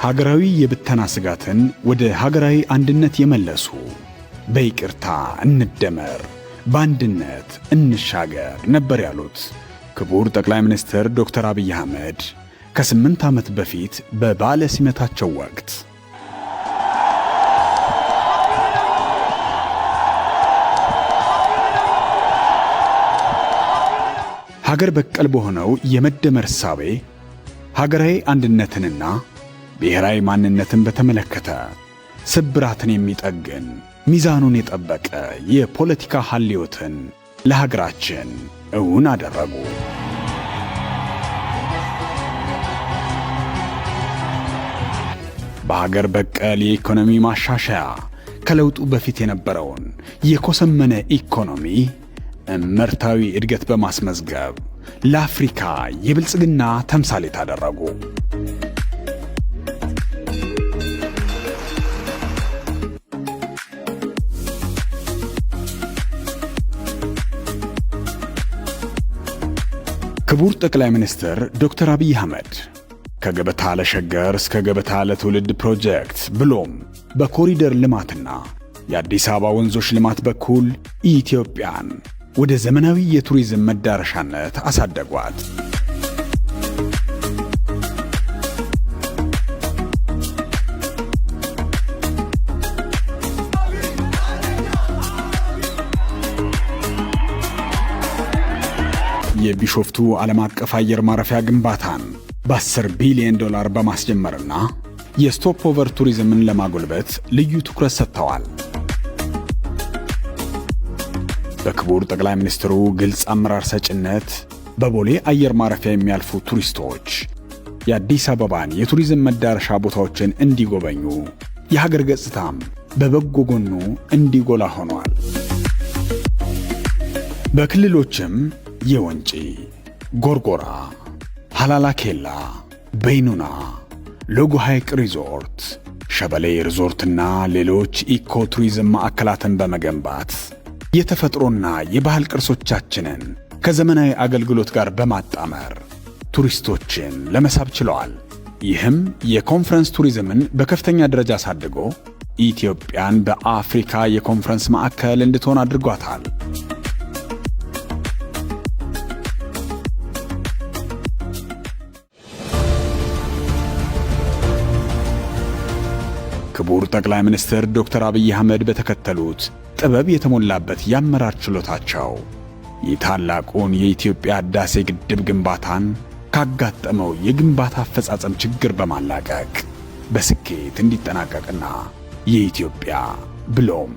ሀገራዊ የብተና ስጋትን ወደ ሀገራዊ አንድነት የመለሱ፣ በይቅርታ እንደመር፣ በአንድነት እንሻገር ነበር ያሉት ክቡር ጠቅላይ ሚኒስትር ዶክተር አብይ አህመድ ከ8 ዓመት በፊት በበዓለ ሲመታቸው ወቅት። ሀገር በቀል በሆነው የመደመር እሳቤ ሀገራዊ አንድነትንና ብሔራዊ ማንነትን በተመለከተ ስብራትን የሚጠግን፣ ሚዛኑን የጠበቀ የፖለቲካ ሐልዮትን ለሀገራችን እውን አደረጉ። በሀገር በቀል የኢኮኖሚ ማሻሻያ ከለውጡ በፊት የነበረውን የኮሰመነ ኢኮኖሚ እመርታዊ እድገት በማስመዝገብ ለአፍሪካ የብልጽግና ተምሳሌት አደረጉ። ክቡር ጠቅላይ ሚኒስትር ዶክተር አብይ አህመድ ከገበታ ለሸገር እስከ ገበታ ለትውልድ ፕሮጀክት ብሎም በኮሪደር ልማትና የአዲስ አበባ ወንዞች ልማት በኩል ኢትዮጵያን ወደ ዘመናዊ የቱሪዝም መዳረሻነት አሳደጓት። የቢሾፍቱ ዓለም አቀፍ አየር ማረፊያ ግንባታን በ10 ቢሊዮን ዶላር በማስጀመርና የ stopover ቱሪዝምን ለማጎልበት ልዩ ትኩረት ሰጥተዋል። በክቡር ጠቅላይ ሚኒስትሩ ግልጽ አመራር ሰጭነት በቦሌ አየር ማረፊያ የሚያልፉ ቱሪስቶች የአዲስ አበባን የቱሪዝም መዳረሻ ቦታዎችን እንዲጎበኙ፣ የሀገር ገጽታም በበጎ ጎኑ እንዲጎላ ሆኗል። በክልሎችም የወንጪ፣ ጎርጎራ፣ ሃላላ ኬላ፣ በይኑና፣ ሎጎ ሐይቅ ሪዞርት፣ ሸበሌ ሪዞርትና ሌሎች ኢኮ ቱሪዝም ማዕከላትን በመገንባት የተፈጥሮና የባህል ቅርሶቻችንን ከዘመናዊ አገልግሎት ጋር በማጣመር ቱሪስቶችን ለመሳብ ችለዋል። ይህም የኮንፈረንስ ቱሪዝምን በከፍተኛ ደረጃ አሳድጎ ኢትዮጵያን በአፍሪካ የኮንፈረንስ ማዕከል እንድትሆን አድርጓታል። ክቡር ጠቅላይ ሚኒስትር ዶክተር አብይ አህመድ በተከተሉት ጥበብ የተሞላበት የአመራር ችሎታቸው የታላቁን የኢትዮጵያ ህዳሴ ግድብ ግንባታን ካጋጠመው የግንባታ አፈጻጸም ችግር በማላቀቅ በስኬት እንዲጠናቀቅና የኢትዮጵያ ብሎም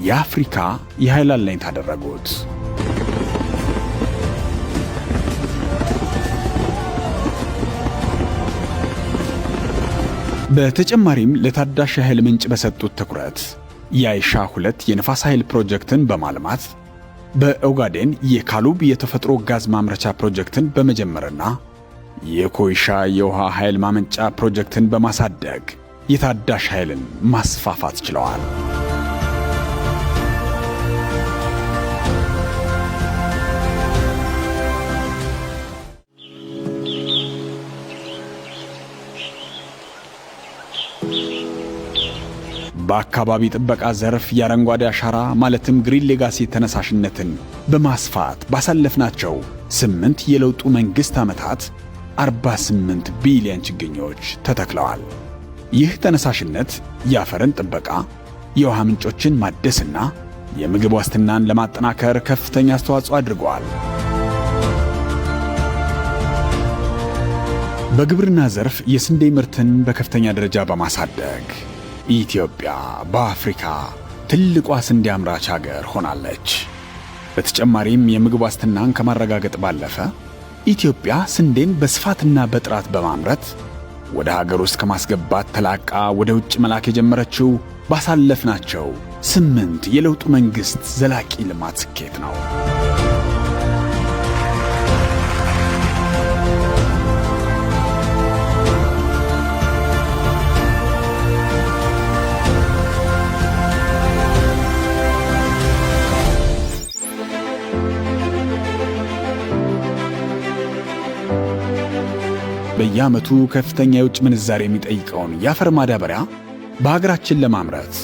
የአፍሪካ የኃይል አለኝታ አደረጉት። በተጨማሪም ለታዳሽ የኃይል ምንጭ በሰጡት ትኩረት የአይሻ 2 የነፋስ ኃይል ፕሮጀክትን በማልማት፣ በኦጋዴን የካሉብ የተፈጥሮ ጋዝ ማምረቻ ፕሮጀክትን በመጀመርና የኮይሻ የውሃ ኃይል ማመንጫ ፕሮጀክትን በማሳደግ የታዳሽ ኃይልን ማስፋፋት ችለዋል። በአካባቢ ጥበቃ ዘርፍ የአረንጓዴ አሻራ ማለትም Green Legacy ተነሳሽነትን በማስፋት ባሳለፍናቸው 8 የለውጡ መንግሥት ዓመታት 48 ቢሊዮን ችግኞች ተተክለዋል። ይህ ተነሳሽነት የአፈርን ጥበቃ፣ የውሃ ምንጮችን ማደስና የምግብ ዋስትናን ለማጠናከር ከፍተኛ አስተዋጽኦ አድርገዋል። በግብርና ዘርፍ የስንዴ ምርትን በከፍተኛ ደረጃ በማሳደግ ኢትዮጵያ በአፍሪካ ትልቋ ስንዴ አምራች ሀገር ሆናለች። በተጨማሪም የምግብ ዋስትናን ከማረጋገጥ ባለፈ ኢትዮጵያ ስንዴን በስፋትና በጥራት በማምረት ወደ ሀገር ውስጥ ከማስገባት ተላቃ ወደ ውጭ መላክ የጀመረችው ባሳለፍናቸው 8 የለውጡ መንግሥት ዘላቂ ልማት ስኬት ነው። በየዓመቱ በየዓመቱ ከፍተኛ የውጭ ምንዛሬ የሚጠይቀውን የአፈር ማዳበሪያ በሀገራችን ለማምረት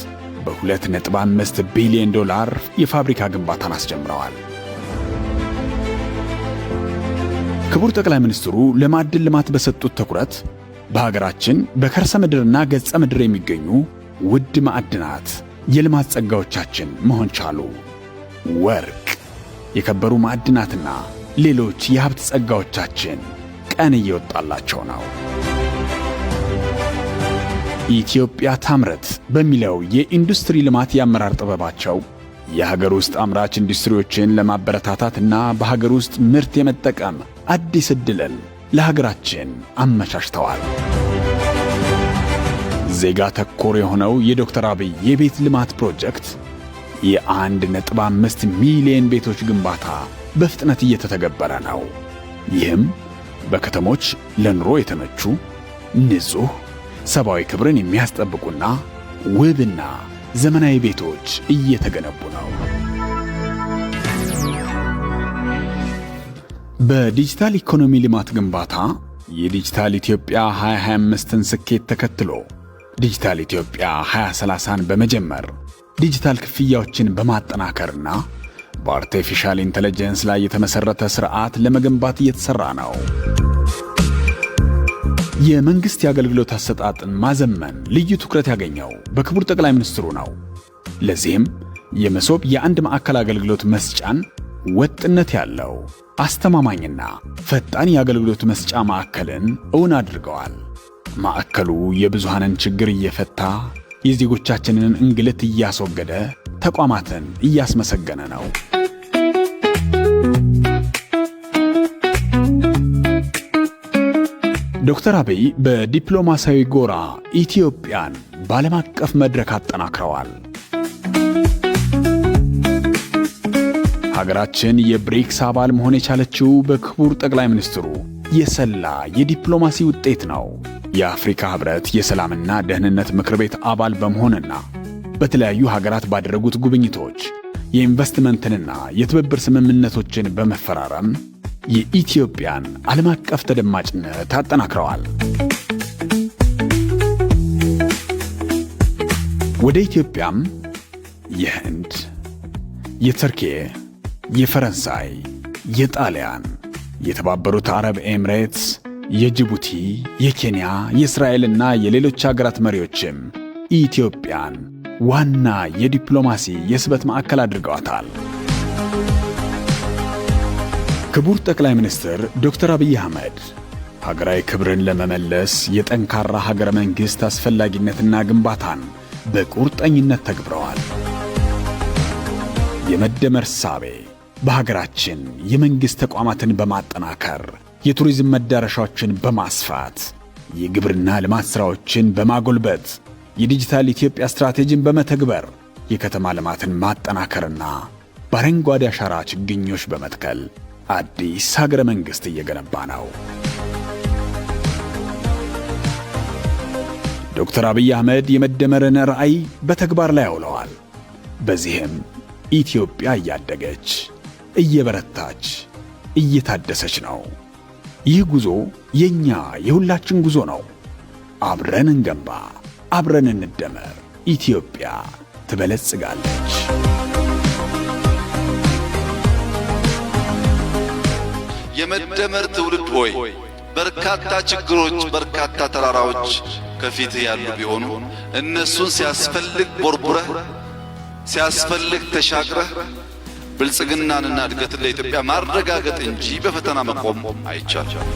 በ2.5 ቢሊዮን ዶላር የፋብሪካ ግንባታን አስጀምረዋል። ክቡር ጠቅላይ ሚኒስትሩ ለማዕድን ልማት በሰጡት ትኩረት በሀገራችን በከርሰ ምድርና ገጸ ምድር የሚገኙ ውድ ማዕድናት የልማት ጸጋዎቻችን መሆን ቻሉ። ወርቅ፣ የከበሩ ማዕድናትና ሌሎች የሀብት ጸጋዎቻችን ቀን እየወጣላቸው ነው። ኢትዮጵያ ታምረት በሚለው የኢንዱስትሪ ልማት የአመራር ጥበባቸው የሀገር ውስጥ አምራች ኢንዱስትሪዎችን ለማበረታታትና በሀገር ውስጥ ምርት የመጠቀም አዲስ ዕድልን ለሀገራችን አመቻችተዋል። ዜጋ ተኮር የሆነው የዶክተር አብይ የቤት ልማት ፕሮጀክት የ1.5 ሚሊዮን ቤቶች ግንባታ በፍጥነት እየተተገበረ ነው። ይህም በከተሞች ለኑሮ የተመቹ፣ ንጹሕ፣ ሰብአዊ ክብርን የሚያስጠብቁና ውብና ዘመናዊ ቤቶች እየተገነቡ ነው። በዲጂታል ኢኮኖሚ ልማት ግንባታ የዲጂታል ኢትዮጵያ 2025ን ስኬት ተከትሎ ዲጂታል ኢትዮጵያ 2030ን በመጀመር ዲጂታል ክፍያዎችን በማጠናከርና በ artificial intelligence ላይ የተመሠረተ ሥርዓት ለመገንባት እየተሠራ ነው። የመንግሥት የአገልግሎት አሰጣጥን ማዘመን ልዩ ትኩረት ያገኘው በክቡር ጠቅላይ ሚኒስትሩ ነው። ለዚህም የመሶብ የአንድ ማዕከል አገልግሎት መስጫን ወጥነት ያለው፣ አስተማማኝና ፈጣን የአገልግሎት መስጫ ማዕከልን እውን አድርገዋል። ማዕከሉ የብዙሃንን ችግር እየፈታ፣ የዜጎቻችንን እንግልት እያስወገደ፣ ተቋማትን እያስመሰገነ ነው። ዶክተር አብይ በዲፕሎማሲያዊ ጎራ ኢትዮጵያን በዓለም አቀፍ መድረክ አጠናክረዋል። ሀገራችን የብሪክስ አባል መሆን የቻለችው በክቡር ጠቅላይ ሚኒስትሩ የሰላ የዲፕሎማሲ ውጤት ነው። የአፍሪካ ህብረት የሰላምና ደህንነት ምክር ቤት አባል በመሆንና በተለያዩ ሀገራት ባደረጉት ጉብኝቶች የኢንቨስትመንትንና የትብብር ስምምነቶችን በመፈራረም የኢትዮጵያን ዓለም አቀፍ ተደማጭነት አጠናክረዋል። ወደ ኢትዮጵያም የህንድ፣ የቱርኪ፣ የፈረንሳይ፣ የጣሊያን፣ የተባበሩት አረብ ኤምሬትስ፣ የጅቡቲ፣ የኬንያ፣ የእስራኤልና የሌሎች ሀገራት መሪዎችም ኢትዮጵያን ዋና የዲፕሎማሲ የስበት ማዕከል አድርገዋታል። ክቡር ጠቅላይ ሚኒስትር ዶክተር አብይ አህመድ ሀገራዊ ክብርን ለመመለስ የጠንካራ ሀገረ መንግሥት አስፈላጊነትና ግንባታን በቁርጠኝነት ተግብረዋል። የመደመር እሳቤ በሀገራችን የመንግሥት ተቋማትን በማጠናከር፣ የቱሪዝም መዳረሻዎችን በማስፋት፣ የግብርና ልማት ሥራዎችን በማጎልበት፣ የዲጂታል ኢትዮጵያ ስትራቴጂን በመተግበር፣ የከተማ ልማትን ማጠናከርና በአረንጓዴ አሻራ ችግኞች በመትከል አዲስ ሀገረ መንግሥት እየገነባ ነው። ዶክተር አብይ አህመድ የመደመርን ራዕይ በተግባር ላይ አውለዋል። በዚህም ኢትዮጵያ እያደገች፣ እየበረታች፣ እየታደሰች ነው። ይህ ጉዞ የኛ የሁላችን ጉዞ ነው። አብረን እንገንባ፣ አብረን እንደመር። ኢትዮጵያ ትበለጽጋለች። የመደመር ትውልድ ሆይ፣ በርካታ ችግሮች፣ በርካታ ተራራዎች ከፊት ያሉ ቢሆኑ እነሱን ሲያስፈልግ ቦርቡረህ፣ ሲያስፈልግ ተሻግረህ ብልጽግናንና እድገትን ለኢትዮጵያ ማረጋገጥ እንጂ በፈተና መቆም አይቻልም።